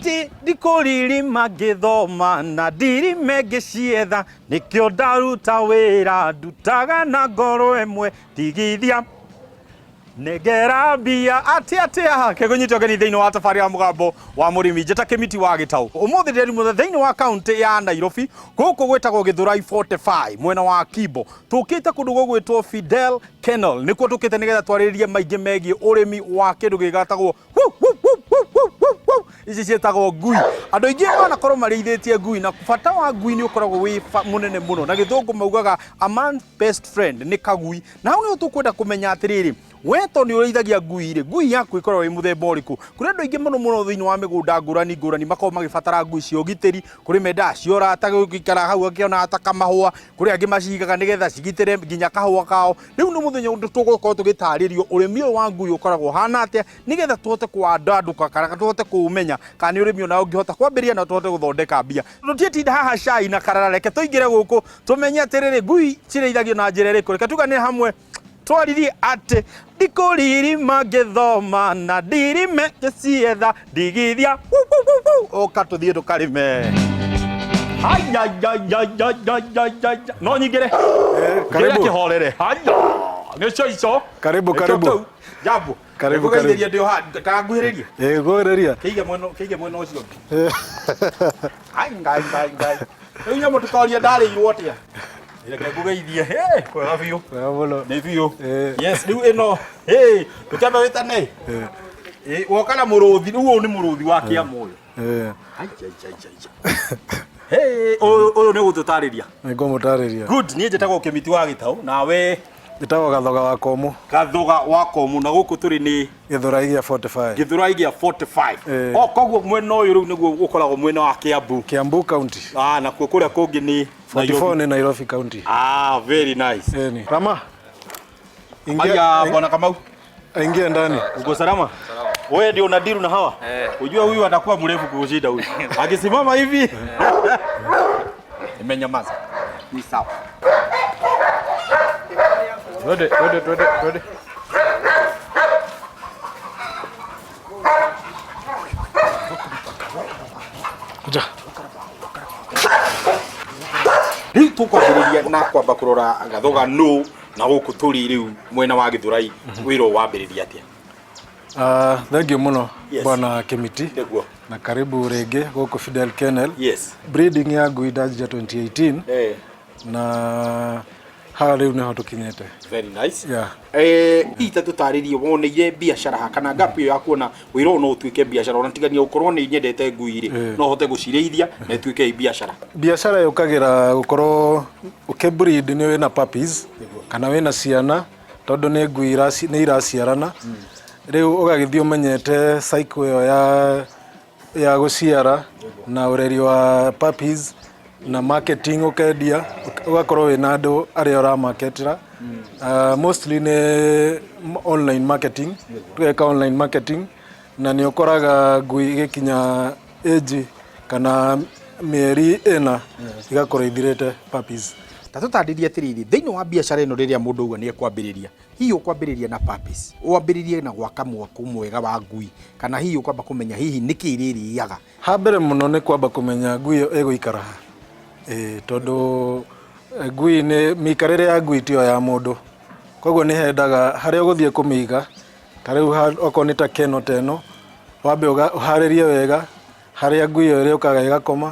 Atĩ ndikũririma ngĩthoma na ndirime ngĩcietha, nĩkĩo ndaruta wĩra ndutaga na ngoro ĩmwe, tigithia nengera mbia atĩ atĩa kĩgũnyita ũgeni thĩinĩ wa tabarĩra ya Mũgambo wa Mũrĩmi. Njĩta Kĩmiti wa Gĩtaũ. Ũmũthĩ ndĩrĩ thĩinĩ wa kaũntĩ ya Nairobi, gũkũ gwĩtagwo Gĩthũrai 45 mwena wa Kimbo. Tũkĩte kũndũ gũgwĩtwo Fidel Kennel, nĩkuo tũkĩte nĩgetha twarĩrĩrie maingĩ megiĩ ũrĩmi wa kĩndũ gĩgatagwo ici ciĩtagwo ngui. Andũ aingĩ manakorwo marĩithĩtie ngui, na bata wa ngui nĩ ũkoragwo wĩ mũnene mũno, na gĩthũngũ maugaga a man's best friend nĩ kagui. Na hau nĩho tũkwenda kũmenya atĩrĩrĩ, we to nĩ ũrĩithagia ngui rĩ, ngui yaku ĩkoragwo ĩ mũthemba ũrĩkũ? Kũrĩ andũ aingĩ mũno mũno thĩinĩ wa mĩgũnda ngũrani ngũrani makoragwo magĩbatara ngui cia ũgitĩri, kũrĩ mendaga cia ũrata gũikara hau akĩonaga ta kamahũa, kũrĩ angĩ macigaga nĩgetha cigitĩre nginya kahũa kao. Rĩu nĩ mũthenya ũndũ tũgũkorwo tũgĩtarĩrio ũrĩmi ũyũ wa ngui ũkoragwo ũhana atĩa, nĩgetha tũhote kũwandandũka kana tũhote kũũmenya kana nĩ ũrĩmi ona ũngĩhota kwambĩrĩria na tũhote gũthondeka mbia. Tũtiĩtinda haha cai na karara, reke tũingĩre gũkũ tũmenye atĩrĩrĩ, ngui cirĩithagio na njĩra ĩrĩkũ. Reke tugane hamwe twaririe atĩ ndikũririma ngĩthoma na ndirime ngĩcietha ndigithia ũka tũthiĩ tũkarĩme. Haya, no nyingĩre Karibu. Kĩhorere. Haya, nĩcio ico. Karibu, Nĩkĩo karibu. kĩu. Jambo. Karibu, Nĩngũgeithĩria karibu. ndĩ o haha, kana nguhĩrĩrie? Ĩĩ, ngũhĩrĩria. Kĩige mwena ũcio ũngĩ. Ai, ngai, ngai, ngai. Rĩu nyamũ tũkoria ndarĩirwo atĩa? Reke ngũgeithie. Hey, kwega biũ. Wega mũno. Nĩ biũ. Ĩĩ. Yes, rĩu ĩno, hey, ndũkĩambe wĩtane. Ĩĩ, woka na mũrũthi, rĩu ũyũ nĩ mũrũthi wa kĩama ũyũ. Ĩĩ. Ai, ai, ai, ai, ai. Hey, ũyũ nĩ ũgũtũtarĩria. Nĩ ngũmũtarĩria. Good, niĩ njĩtagwo Kĩmiti wa Gĩtaũ, nawe? Njĩtagwo Gathoga wa Komũ. Gathoga wa Komũ, na gũkũ tũrĩ nĩ Gĩthũrai gĩa 45. Gĩthũrai gĩa 45. Ĩĩ. O koguo mwena ũyũ rĩu nĩguo ũkoragwo mwena wa Kiambu. Kiambu County. Ah, nakuo kũrĩa kũngĩ nĩ 44 nĩ Nairobi County. Ah, very nice. Ĩni. Rama. Haya, bwana Kamau. Ingia ndani. Uko salama? Wewe ndio unadiru na hawa? Ujue huyu atakuwa mrefu kukushinda huyu. Akisimama hivi. Nimenyamaza. Ni sawa. Twende, twende, twende, twende. Kuja. Rĩu tũkwambĩrĩria na kwamba kũrora Gathoga nũ na gũkũ tũrĩ rĩu mwena wa Gĩthũrai wĩra ũyũ wambĩrĩria atĩa? Thank you mũno. Yes. Bwana Kĩmiti. Nĩguo. Na karibu rĩngĩ gũkũ Fidel Kennel. Yes. Breeding ya ngui ndanjia 2018 na haha rĩu nĩho tũkinyĩte. Very nice. Yeah. Hihi ta tũtarĩrie woneire biacara ha kana gap ĩyo ya kuona wĩra ũyũ no ũtuĩke biacara, ona tigania gũkorwo nĩ nyendete ngui rĩ, no hote gũcirĩithia na ĩtuĩke biacara? Biacara yũkagĩra gũkorwo ũkĩ breed nĩ wĩna puppies kana wĩna ciana, tondũ nĩ ngui nĩ iraciarana. Rĩu ũgagĩthiĩ ũmenyete cycle ĩyo ya gũciara na ũreri wa puppies na marketing, ũkendia, ũgakorwo wĩna andũ arĩa ũramarketĩra. Mostly nĩ online marketing, tũgeka online marketing, na nĩ ũkoraga ngui igĩkinya age kana mĩeri 4 igakorwo ithirĩte puppies. Ta tũtarĩrie atĩrĩrĩ, thĩinĩ wa biacara ĩno rĩrĩa mũndũ auga nĩ ekwambĩrĩria, hihi ũkwambĩrĩria na puppies, wambĩrĩrie na gwaka mwako mwega wa ngui, kana hihi ũkwamba kũmenya hihi nĩkĩ irĩrĩaga? Ha mbere mũno nĩ kwamba kũmenya ngui ĩyo ĩgũikara ha. Ĩĩ, tondũ ngui nĩ mĩikarĩre ya ngui tiyo ya mũndũ, koguo nĩ hendaga harĩa ũgũthiĩ kũmĩiga, ta rĩu okorwo nĩ ta kennel ta ĩno, wambe ũharĩrie wega harĩa ngui ĩyo ĩrĩũkaga ĩgakoma,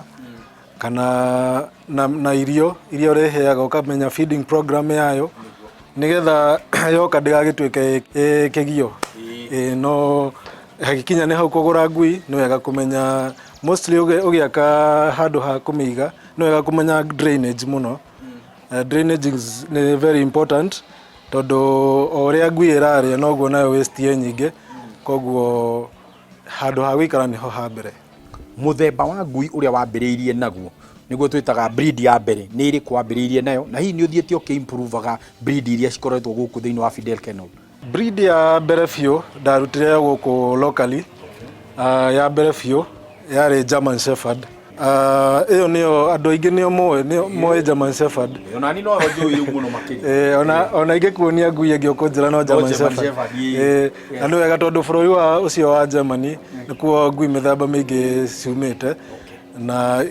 kana na irio iria ũrĩheaga, ũkamenya feeding program yayo, nĩgetha yoka ndĩgagĩtuĩke ĩ kĩgio. Ĩĩ, no hagĩkinya nĩ hau kũgũra ngui, nĩ wega kũmenya mostly ũgĩaka handũ ha kũmĩiga, nĩ wega kũmenya drainage mũno. Drainage nĩ very important, tondũ o ũrĩa ngui ĩrarĩa noguo nayo waste ĩ nyingĩ, koguo handũ ha gũikara nĩho ha mbere. Mũthemba wa ngui ũrĩa wambĩrĩirie naguo nĩguo twĩtaga breed ya mbere nĩ ĩrĩkũ wambĩrĩirie nayo, na hihi nĩ ũthiĩte ũkĩ-improvaga breed iria cikoretwo gũkũ thĩinĩ wa Fidel Kennel? Breed ya mbere biũ ndarutire gũkũ locally, ya mbere biũ yarĩ German Shepherd. Ah, ĩyo nĩyo andũ aingĩ nĩyo moĩ, nĩyo moĩ German Shepherd. Ona ni no njũĩ rĩu mũno makĩria. Ona ingĩkuonia ngui ĩngĩ ũkũnjĩra no German German Shepherd. Shepherd, ĩĩ. Na nĩ wega tondũ bũrũri wa ũcio wa Germany nĩkuo ngui mĩthemba mĩingĩ ciumĩte na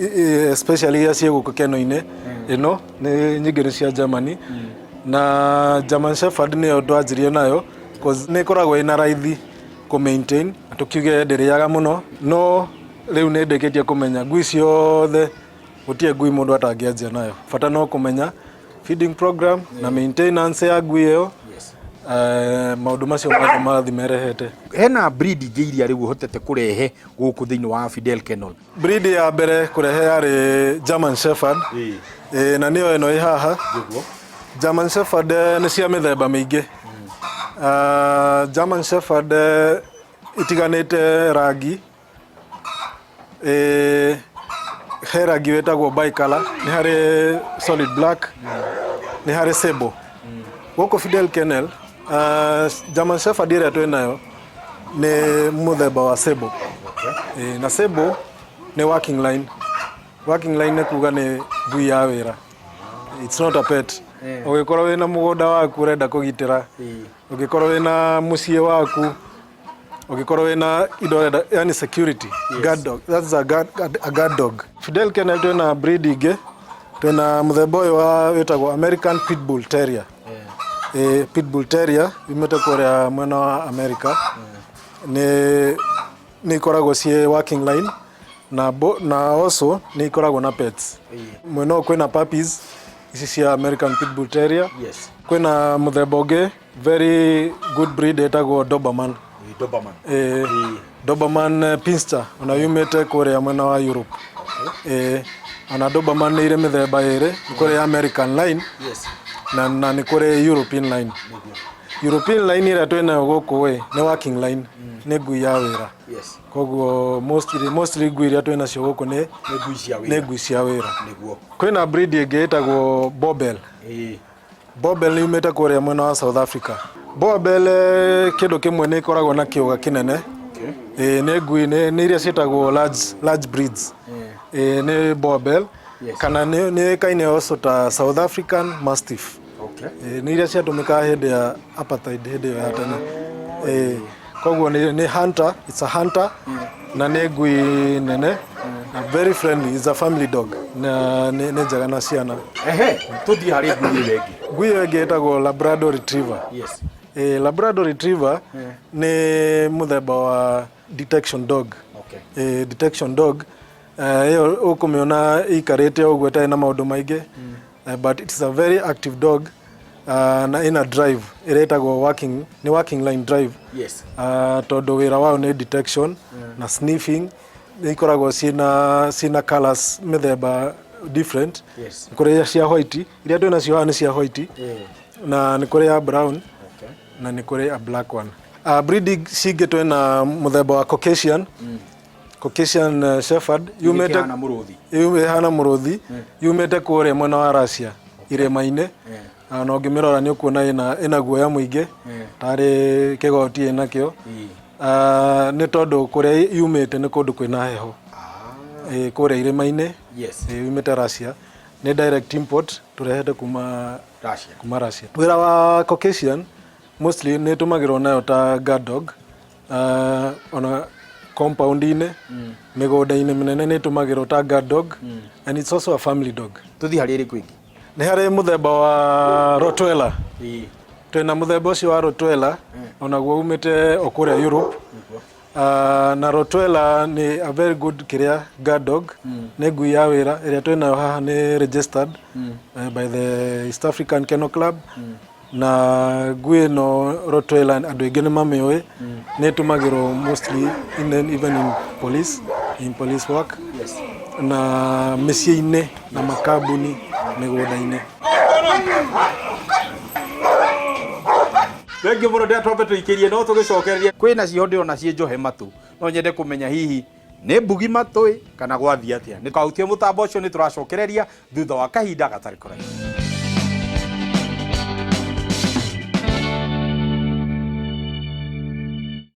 especially iria ciĩ gũkũ keno-inĩ ĩno nĩ nyingĩ nĩ cia Germany, na German Shepherd nĩyo twanjirie nayo 'cause nĩ ĩkoragwo ĩna raithi kũ maintain, tũkiuge ndĩrĩaga mũno, no rĩu nĩ ndĩkĩtie kũmenya ngui ciothe gũtirĩ ngui mũndũ atangĩanjia nayo, bata no kũmenya feeding program na maintenance ya ngui ĩyo. Maũndũ macio mothe marathiĩ merehete. Hena breed ingĩ iria rĩu ũhotete kũrehe gũkũ thĩinĩ wa Fidel Kennel? Breed ya mbere kũrehe yarĩ German Shepherd. Na nĩyo ĩno ĩ haha. German Shepherd nĩ cia mĩthemba mĩingĩ. German Shepherd itiganĩte rangi. He rangi wĩtagwo bicolor, nĩ harĩ solid black, nĩ harĩ sable. Gũkũ Fidel Kennel, German Shepherd ĩrĩa twĩ nayo nĩ mũthemba wa sable. Na sable nĩ working line. Working line nĩ kuga nĩ ngui ya wĩra. It's not a pet. Ũngĩkorwo wĩna mũgũnda waku ũrenda kũgitĩra, ũngĩkorwo wĩna mũciĩ waku, ũngĩkorwo wĩna indo ũrenda, yani security, guard dog. That's a guard dog. Fidel Kennel twĩna breed ingĩ, twĩna mũthemba ũyũ wa wĩtagwo American Pitbull Terrier. Pitbull Terrier yumĩte kũrĩa mwena wa America. Nĩ ikoragwo ciĩ working line na also nĩ ikoragwo na pets. Mwena ũyũ kwĩna puppies ici cia American Pitbull Terrier. Kwĩna mũthemba ũngĩ very good breed ĩtagwo Doberman. Doberman. Doberman Pinscher ona yumĩte kũrĩa mwena wa Europe. Ona Doberman nĩ irĩ mĩthemba ĩrĩ, nĩ kũrĩ American line na nĩ kũrĩ European line. European line ĩrĩa twĩnayo gũkũ ĩ nĩ working line, nĩ ngui ya wĩra. Koguo mostly ngui iria twĩnacio gũkũ nĩ Nĩ ngui cia wĩra. Nĩ ngui cia wĩra. Nĩguo. Kwĩna breed ĩngĩ ĩtagwo Boerboel. Boerboel nĩ yumĩte kũrĩa mwena wa South Africa. Boerboel kĩndũ kĩmwe nĩ ĩkoragwo na kĩũga kĩnene. Nĩ ngui nĩ iria ciĩtagwo large breeds. Nĩ Boerboel kana nĩ yũĩkaine also ta South African Mastiff. Nĩ iria ciatũmĩkaga hĩndĩ ya apartheid, hĩndĩ ĩyo ya tene. Koguo nĩ hunter, it's a hunter na nĩ ngui nene na very friendly, it's a family dog na nĩ njega na ciana. Ehe, tũthiĩ harĩ ngui ĩyo ĩngĩ. Ngui ĩyo ĩngĩ ĩtagwo Labrador Retriever. Labrador Retriever nĩ mũthemba wa detection dog. Detection dog ĩyo ũkũmĩona ĩikarĩte ũguo ĩtarĩ na maũndũ maingĩ, but it's a very active dog na ĩna drive ĩrĩa ĩtagwo working, nĩ working line drive. Tondũ wĩra wao nĩ detection na sniffing. Nĩ ikoragwo ciĩna colours mĩthemba different. Nĩ kũrĩ cia white, iria twĩ nacio haha nĩ cia white, na nĩ kũrĩ ya brown na nĩ kũrĩ a black one. Breed cingĩ twĩna mũthemba wa Caucasian. Caucasian Shepherd yumĩte Ĩkĩhana mũrũthi. Ĩhana mũrũthi, yumĩte kũrĩa mwena wa Russia irĩma-inĩ. Na ũngĩmĩrora nĩ ũkuona ĩna guoya mũingĩ tarĩ kĩgoti ĩnakĩo. Nĩ tondũ kũrĩa yumĩte nĩ kũndũ kwĩna heho. Kũrĩa irĩma-inĩ. Yumĩte Russia. Nĩ direct import tũrehete kuma Russia. Kuma Russia. Wĩra wa Caucasian mostly nĩ ĩtũmagĩrwo nayo ta guard dog. Ona compound-inĩ, mĩgũnda-inĩ mĩnene nĩ ĩtũmagĩrwo ta guard dog and it's also a family dog. Tũthiĩ harĩ ĩrĩkũ ĩngĩ? Nĩ harĩ mũthemba wa Rottweiler. Twĩna mũthemba ũcio wa Rottweiler, onaguo umĩte o kũrĩa Europe. Na Rottweiler nĩ a very good kĩrĩa guard dog, nĩ ngui ya wĩra ĩrĩa twĩnayo haha, nĩ registered by the East African Kennel Club. Na ngui ĩno Rottweiler andũ aingĩ nĩ mamĩũĩ, nĩ ĩtũmagĩrwo mostly even in police work na mĩciĩ-inĩ na makambuni, mĩgũnda-inĩ. Thengiũ mũno, ndĩra twambe tũikĩrie no tũgĩcokereria kwĩna cio ndĩrona ciĩ njohe matũ, no nyende kũmenya hihi nĩ mbugi matũ kana gwathiĩ atĩa. Nĩ kahutie mũtambo ũcio, nĩ tũracokereria thutha wa kahinda gatarĩ kũraihu.